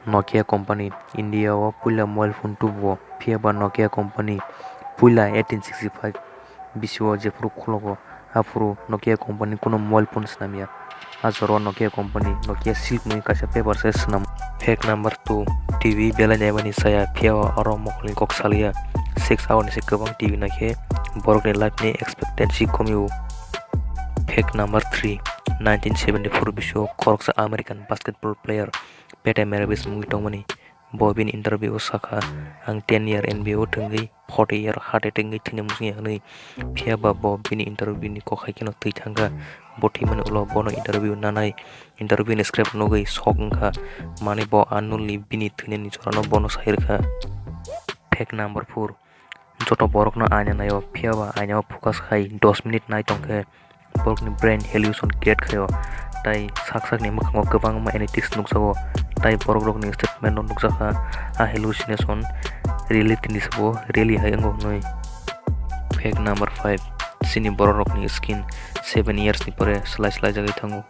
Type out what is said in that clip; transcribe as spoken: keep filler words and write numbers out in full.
Nokia company India o puila mobile phone tubuo, phiya ba Nokia company puila eighteen sixty-five bisio jephuru khologo, aphuru Nokia company kunu mobile phone swnamya. A jora o Nokia company Nokia Silk mui kaisa paper se swnam. Fact number two, T V belai naimani chaya, phiya ba oro mokolni kok saliya. Six hour ni se kwbang T V naikhe borokni life ni expectancy komio. Fact number three, nineteen seventy-four bisio khoroksa American basketball player Pat McAfee wngwi tongmani. Bo bini interview o sakha, "Ang ten year N B A o thwngwi forty year heart attack wngwi thwina muchungya," hwnwi. Phiya ba bo bini interview ni kok hai kheno thwi thangkha. Bo thwimani ulo bono interview nanai, interview ni script nugwi shock wngkha. Mani bo unknowingly bini thwinani jorano bono sai rwkha. Fact number four, joto borokno aina naio, phiya ba aina o focus khai dos minute nai tongkhe borokni brain hallucination create khaio, tai sak sakni mwkhango kwbangma antics nukjago, tai borokrokni statement no nukjakha, a hallucination reality ni sabo really hai wngo hwnwi. Fact number five, chini borokrokni skin seven years ni pore slai slai jagwi thango.